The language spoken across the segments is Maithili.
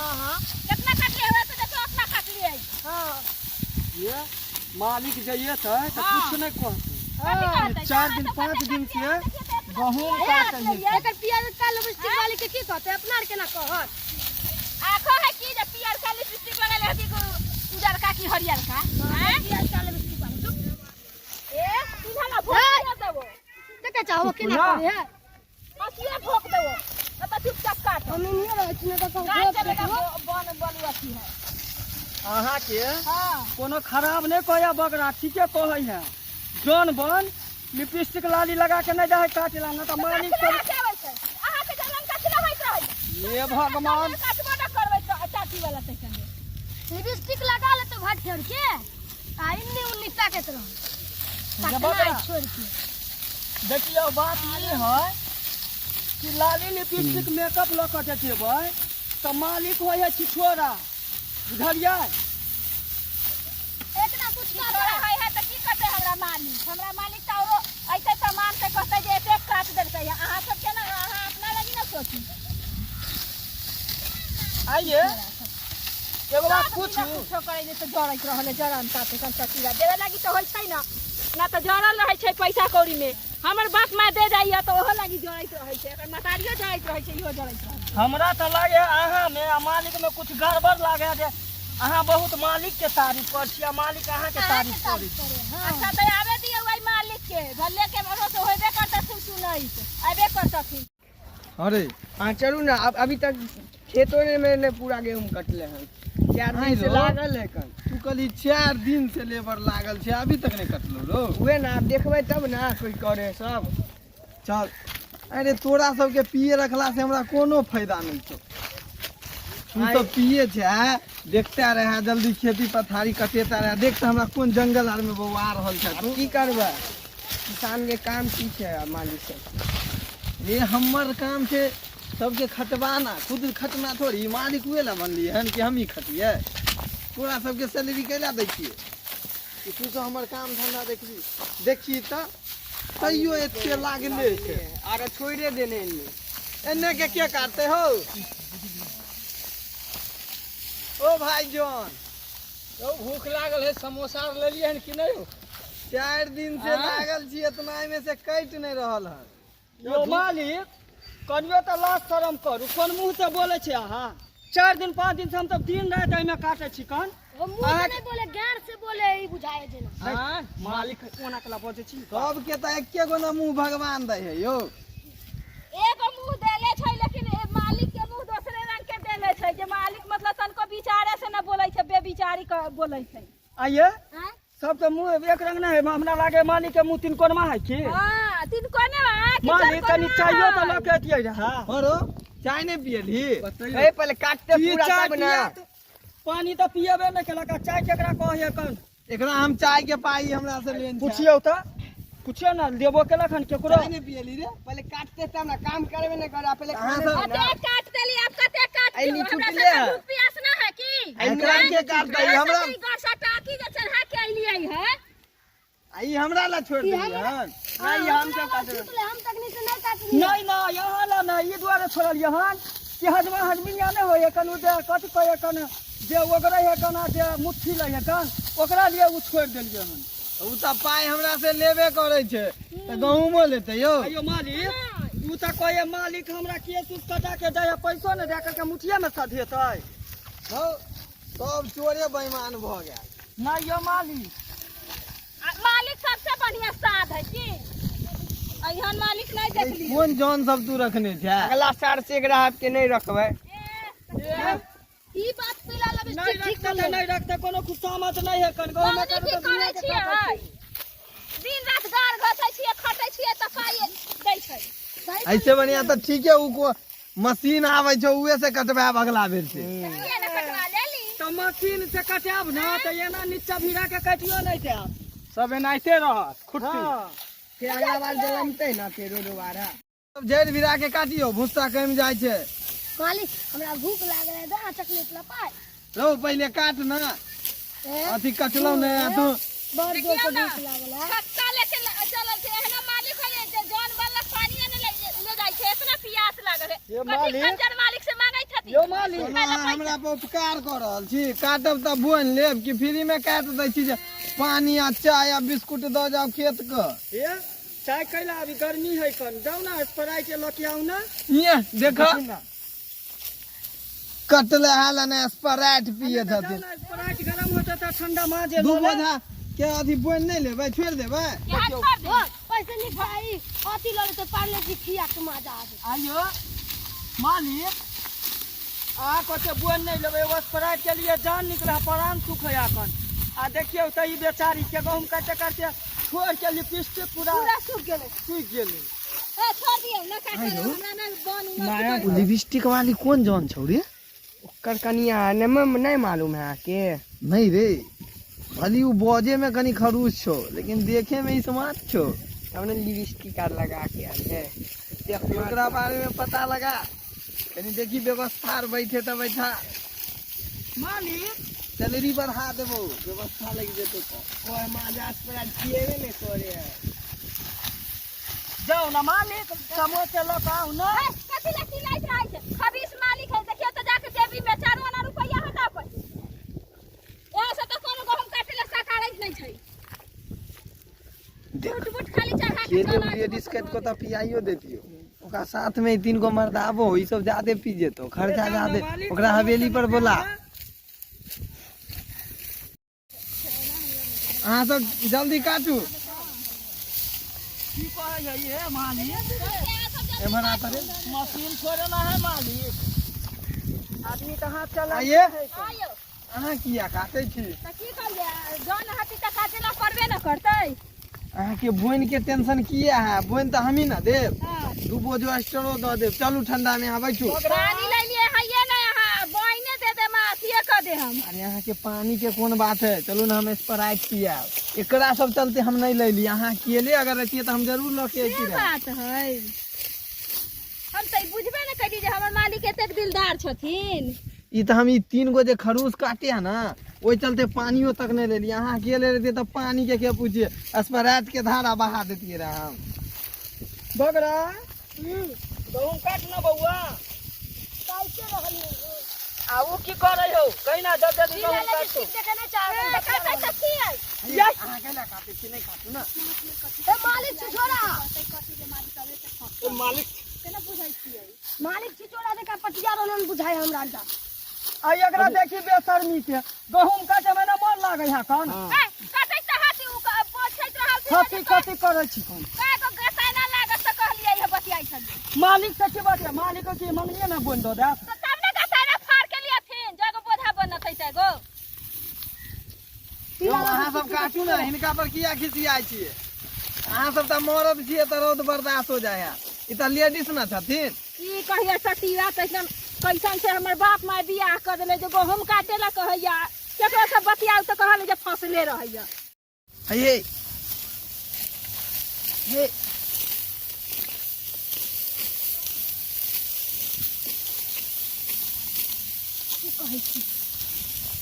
हां हां, कितना काटलिए हमरा से देखो, अपना काटलिए। हां। ये मालिक जइए तऽ हाँ। कुछ नहीं कहते। कथी कहतै? 4 दिन 5 दिन से गहूम काटे है। एकर पियर का लिपस्टिक वाली के की कहते, अपना आर केना कहत? आँखो है की जे पियर का लिपस्टिक लगल है कि उजरका की हरियरका? हैं? पियर का लिपस्टिक वाली, चुप। ए सीधा ना भोक देबो। देखे चाहो केना ना। करे है। हंसिए भोक देबो न तऽ चुपचाप काट। हम नहीं रहै छी, नहि तऽ काट कहू। चलेगा बन बन अथी है। अहाँके हाँ। कोनो खराब नहीं कहै बकरा, ठीके कहै है। जौन बन लिपस्टिक लाली लगा के नहीं जाए काटेला न तऽ मालिक सब अहाँके जलन कथी लए होइत रहै? ये भगवान! काटबो न करबै तऽ चाची वाला तै संगे। लिपस्टिक लगा ले तो भाट छोड़ के आ इन्नी उन्नी ताकत रहो। जे ताकना बकरा। छोड़ के। देखियौ, बात ई है कि लाली लिपस्टिक मेकअप लऽ कऽ जेबै तऽ मालिक होइ है छिछोरा, बुझलियै? इतना कुछ की तोरा है है तऽ की करतै हमरा मालिक? हमरा मालिक तऽ औरो ऐसे सामान से कहतै जे एतेक काट देलकै। अहाँ सब केना, अहाँ अपना लगी ना सोची। आइए, एगो बात सब पूछू? बिना कुछो करै जे तऽ जरैत रहल है, जरन ताते कन चीरा देबे लागी तऽ होइ छै ना, ना तऽ जरल रहै छै। पैसा कौड़ी में हमर बाप माय दे जाइए तऽ ओहो लागी जरैत रहै छै। एकर महतारियो जरैत रहै छै, इहो जरैत रहै छै। हमरा तऽ लागे अहाँ में आ मालिक में कुछ गड़बड़ लागे जे अहाँ बहुत मालिक के तारीफ कर छी आ मालिक अहाँ के तारीफ करै छी। अच्छा, तऽ आबे दियौ ओहि मालिक के, भले के भरोसे होबे करतथिन, सुनैत अयबे करतथिन। अरे। हाँ, चलू ना। अब अभी तक खेतों में नहीं पूरा गेहूं कटले हैं। 4 दिन से रो। लागल है कन। तू कहली 4 दिन से लेबर लागल छै, अभी तक नहीं कटलो रो? उहे ना, आब देखबै तब ना कोई करे सब। चल। अरे, तोरा सबके पिए रखला से हमरा कोनो फायदा नहीं छौ। तू सब पिए छै, देखते रहे, जल्दी खेती पथारी कटेता रहे। देख तऽ हमरा कोन जंगल आर में बौआ रहल छै आब तू। की करबै, किसान के काम की छै? आब मालिक सब। ये हमर काम छै सबके खटवाना, खुद खटना थोड़ी। मालिक उहे ला बनलियै हन कि हमही खटियै? तोरा सबके सैलरी कैला दै छियै कि तू सब हमर काम धंधा देखबी? देखी तऽ तैयो एते लागले छै। आर छोड़े देने एन्ने। एन्ने के के काटते हो? ओ भाई जॉन। यौ, भूख लागल है, समोसा आर लेलियै हन कि नहि यौ? 4 दिन से लागल छी, एतना में से कटि नहीं रहल हन। यौ मालिक, कनियो तऽ लाज शरम करू। कोन मुँह से बोलै छी अहाँ? 4 दिन 5 दिन से हम तऽ दिन राति एहिमे काटै छी कन। वो मुंह से नहीं बोले, गार से बोले, ई बुझाए जेना। आँय, मालिक, ओना केला बजै छी? सबके तऽ एके गो ने मुँह भगवान दै है यौ। एगो मुंह देले छै, लेकिन ए मालिक के मुंह दोसरे रंग के देले छै, जे मालिक मतलब तनको विचारे से न बोलै छै, बेविचारी के बोलै छै। आइए। आँय? सबके मुँह एक रंग नहि है। हमरा लागे मालिक के मुँह तिनकोनमा है की? हां, तिनकोने बा कि मालिक, कनि चरकोनवा चाहियो तऽ है? लऽ के अतियै रहए। हरो, चाय नहीं पियलही? ए, पहले काटते की पूरा चाय तब ना। पियत? पानी तऽ पियबे नहि केलक आ चाय केकरा कहै कन? एकरा हम चाय के पाई हमरा से लेन छै। पुछियौ तऽ, पुछियौ ने, देबो केलक हन केकरो? चाय नहीं पियलही रे? पहले काटते तब ना, काम करबे नहीं करे पहले कहाँ खाने से- दो ना। कते काट देली, आप कते काट ऐ दियौ? नी हमरा छुटले सबके है। भूख प्यास ना है की? एकरा के काटते हमरा? गरसा टाकी जे चढ़ा के अइलियै है। आ ई हमरा ला छोड़ देली हन? नहीं, हम सब काटबै। छुटले, हम तकनी से नहीं काटली। नहीं ना, यहाँ ला नहीं, ई दुआरे छोड़लियै हन कि हजमा हजमिया नहि होइए कन, ओ जे कथी कहैए कन, जे ओगरै है कन आ जे मुट्ठी लै है कन, ओकरा लिए ओ छोड़ि देलियै हन। उ तऽ पाई हमरा से लेबे करै छै तऽ गहूमो लेतै यौ। अयो मालिक, उ तऽ कहैए मालिक हमरा केस उस कटा के दै है, पैसो नहि दए करके मुठिएमे सधेतै। हौ, सब चोरे बेईमान भऽ गेल। नहि यौ मालिक। आ मालिक सबसे बढ़िया साध है की? एहन मालिक नहीं देखली। कोन जौन सब तू रखने छै? अगला साल से एकरा आपके नहीं रखबै। ई बात पीला नहीं लिपस्टिक ठीक रखते कर तऽ नहीं रखते, कोनो खुशामत नहीं है कन। गहूँमे बहुत करबै ठीक तऽ करै दुनिया के छियै। काटै। दिन रात गार घसै छियै, खटै छियै तऽ पाइ दै छै। ऐसे बढ़िया तऽ ठीके उ को मशीन आबै छै, उहे से कटवायब अगला बेर से। किए ने कटवा लेली? तऽ मशीन से कटायब ने तऽ एना नीचा भिड़ा के काटियो नहि देब। सब एनाहिते रहत खुट्टी। हँ। फिर अगला बार जलमते ना फेरो दोबारा। सब जड़ि भिड़ा के काटियो, भुस्सा कमि जाइ छै। मालिक, हमरा भूख लागल है, दे चॉकलेट ला पाइ। रौ, पहिले काट ना। ए, अथी कटलौ ने आ तू। बड़ जोर से देखियौ ना। भूख लागल है। छत्ता लेके चलल छै। एहना मालिक है जे जौन बनलक पानिये ने ले ले जाइ छै, इतना प्यास लागल है। ये कथी मालिक। खंजर मालिक से मांगैत छथिन। हाथी यौ मालिक कोनो अहाँ हमरा पर उपकार कऽ रहल छी काटब तऽ बोनि लेब कि फ्रीमे काटि दै छी जे पानी आ चाय आ बिस्कुट दऽ जाउ खेत के ए चाय कैला अभी गर्मी है कन जाउ ना स्प्राइट लऽ के आउ ना ये देख कटले हाल ने स्प्राइट पिए छथिन स्प्राइट गरम होते तऽ ठंडा माजे दू बोझा के अथी बोनि नहि लेबै छोड़ि देबै यहाँ छोड़ दे पैसे नहीं भाई अथी लड़े तो पार्ले जी खिया के मजा आवे आइयो मालिक अहाँ कहते बोन नहि लेबै एगो स्प्राइट के लिए जान निकला प्राण सुख है अखन आ देखियौ तऽ ई बेचारी के गहूम काटे काटे छोड़ के लिपस्टिक पूरा पूरा सूख गेलै सूखि गेलै ए छोड़ दियौ न काटे हमरा न बन उन लिपस्टिक वाली कोन जौन छौ रे ओकर कनिया नहीं नहीं मालूम है अहाँके नहीं रे भली उ बजे में कनी खड़ूस छौ लेकिन देखे में स्मार्ट छौ तब ने लिपस्टिक आर लगा के आयल है ओकरा बारे में पता लगा कनी देखी व्यवस्था आर बैठे तऽ बैठा मालिक सैलरी बढ़ा देबो व्यवस्था लागि जेतौ तऽ ओए माजा स्प्राइट पिएबे नहीं करे है जाउ ना मालिक समोसे लऽ कऽ आउ ना ए, कथी ला चिल्लाइत रहै छै खबीस मालिक है देखियौ तऽ जाके जेबी में चारू आना रुपैया हटा पर यहाँ से तऽ कोनो गहूम काटे ला सकारैत नहि छै देख बूट बूट खाली चढ़ा के खेले चल आइ। लेडीज काटि कऽ तऽ पियाइयो देतियो ओकरा साथ में ई तीन गो मर्दाबो ई सब ज्यादे पी जेतो खर्चा ज्यादे ओकरा हवेली पर बोला अहाँ सब जल्दी काटू की कहै है ये मालिक एम्हर आ तरे मशीन छोड़े ना है मालिक आदमी तऽ हाथ चला आइए आइयो अहाँ किया काटै छी तऽ की करियै जौन हाथी तऽ काटे ला पड़बे न करतै अहाँके बोनि के टेंशन किया है बोनि तऽ हमही ने देब हँ। दू बोझो एक्स्ट्रो दऽ देब चलू ठंडा में अहाँ बैठू पानी लै लिए हइये नै अहाँ बहिने दे देम आ अथिये कऽ दे हम अरे अहाँके पानी के कोन बात है चलू ने हम स्प्राइट पियाब एकरा सब चलते हम नहीं लैली अहाँ अकेले अगर रहतियै तऽ हम जरूर लऽ के से अयती रहए बात है हम तऽ ई बुझबे ने करी जे हमर मालिक एतेक दिलदार छथिन ई तऽ हम ई तीन गो जे खरूस काटे है ना ओहि चलते पानियो तक नहीं लेलियै अहाँ अकेले रहतियै तऽ पानी के के पूछिए स्प्राइट के धारा बहा देतियै रहे हम बगरा गहूम काट ना बौआ कैसे रहली आ उ की करै हौ कहिना जब जल्दी गहूम काटतो देखे नहीं चाहे ए, काटै तऽ छियै अहाँ कैला काटै छी नहि काटू ना ए मालिक छिछोरा ओ मालिक केना बुझै छियै मालिक छिछोरा देखा पटिया रहलन बुझाय हमरा अंडा आ एकरा देखी बेशर्मी के गहूम काटे में ना मन लागै है कन ए, काटै तऽ हाथी उ पोछैत रहल छी खसी खसी करै छी कन कए गो गसायना लागत तऽ कहलियै हे बतियाइ छलियै मालिक से की बात है मालिक की मंगलिए ना बोन दऽ देत तऽ तब ने गसायना फाड़ के लियथिन जगो बोझा बनत है तगो यौ अहाँ सब काटू ने हिनका पर किया खिसियाइ छियै अहाँ सब तऽ मरद छियै तऽ रौद बर्दाश्त हो जाइ है ई तऽ लेडीज ने छथिन की कहिया सतीवा कैसन कैसन से हमर बाप माय बियाह कर देले जे गहूम काटे ला कहैया केकरो से बतियाउ तऽ कहल जे फंसले रहैया हे हे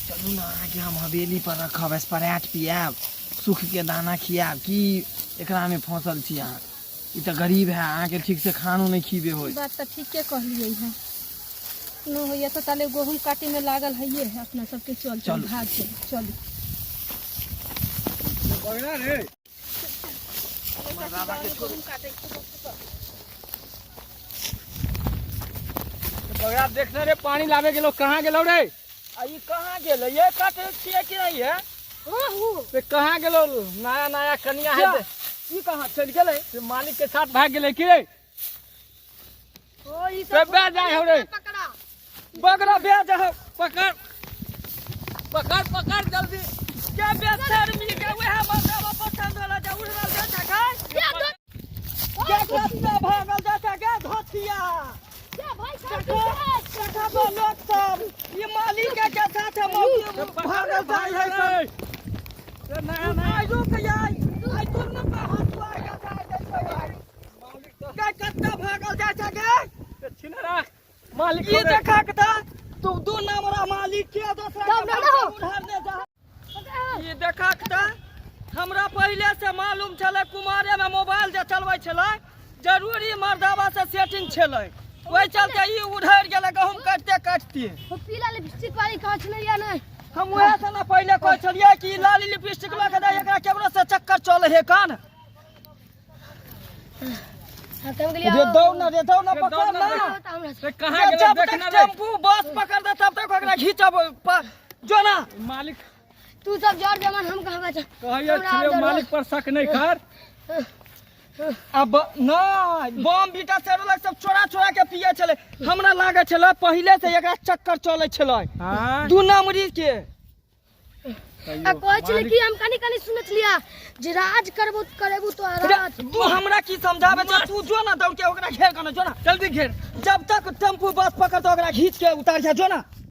चलू ने अहाँके हम हवेली पर रखब स्प्राइट पियाब सुख के दाना खियाब की एकरा में फंसल छी अहाँ ई तऽ गरीब है अहाँके ठीक से खानो नहीं खीबे होय बात तऽ ठीके कहलियै है न होइया तऽ ताले गहूम काटे में लागल हइये है अपना सबके चल चल चलू। भाग चल चलू बगरा रे बगरा देखने रे पानी लावे गेलो कहाँ गेलो रे आ ई कहाँ गेलै ये काटै छियै कि नहीं है से कहाँ गेलो नया नया कनिया है जा, ई कहाँ चलि गेलै से मालिक के साथ भाग गेलै की रे ओ ई से बे जाय हो रे पकड़ा बगरा बेच हौ पकड़ पकड़ पकड़ जल्दी के बेशर्मी के वएह मर्दाबा पसंद वाला जे उड़ल जाइ छै गाय या दो के कत्ता भागल जाइ छै गे धोतिया या भाई साहब देखबो लोक सब ई मालिक के साथ मौगी भागल जाइ है सब से नया नया आइ रुक जाय आइ दुनू पे हाथ लाग जाइ छै गाय के कत्ता भागल जाइ छै गे से छिनरा मालिक ई हो रे। देखा के तऽ तू दू नंबरा मालिक के दोसरा जाओ, के ना, ना हो। उधारने जा ई देखा के तऽ हमरा पहिले से मालूम छलै कुमारे में मोबाइल जे चलबै छलै जरूरी मर्दाबा से सेटिंग छलै ओहि चलते ई उधर गेलै गहूम काटते काटते। वो पीला लिपस्टिक वाली कहाँ छलै या नहीं? हम वएह से ना पहिले कहै छलियै कि ई लाली लिपस्टिक लऽ के दे, एकरा केकरो से चक्कर चलै हे कान। हाँ, हम गेलियै। रे दौड़ ना, रे दौड़ ना, पकड़ ना। हमरा से कहाँ गेलै जब देख तक ना रे। टेम्पू बस पकड़ दे तब तक ओकरा घीचब जो ना। मालिक तू सब जर जमन, हम कहाँ बचा। कहैया हमरा छलियै आब मालिक पर शक नहीं कर। अब नहि बम बीटा सेरोलक सब चोरा चोरा के पिए छलै। हमरा लागै छलै पहिले से एकरा चक्कर चलै छलै। हाँ। दू नंबरी के। आ कहै छलै कि हम कनी कनी सुनै छलियै जे राज करबो करेबू तो रे, राज। तू हमरा की समझाबै छै? तू जो ना दौड़ के ओकरा घेर के ना, जो ना जल्दी घेर। जब तक टेम्पू बस पकड़तो ओकरा घीच के उतार के जो ना।